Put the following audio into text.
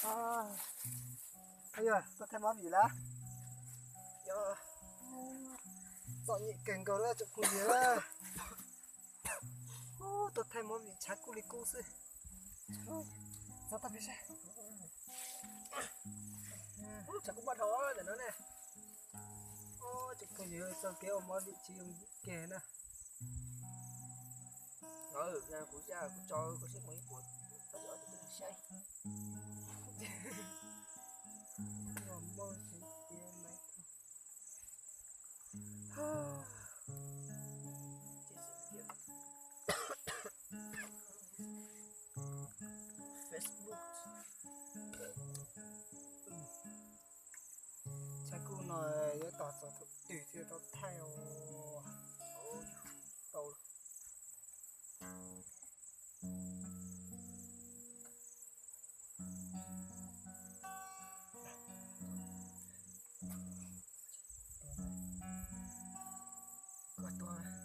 Yog tuaj thaij movie lawm. Yog txom nyem kawg nkaus na tsoom phooj ywg. Tuaj thaij movie tshav kub li kub xwb. Txog tag peb sab. Tshav kub npaj dhau ntawm no ne. Tsoom phooj ywg, txoj kev ua movie tsis yooj yim kiag na. Kuv kuv tso kuv sib mus ib puas saib. Facebook. Tshav kub no yuav tos txog thaum twg thiaj tau thaij os. Tau. Koj tuaj.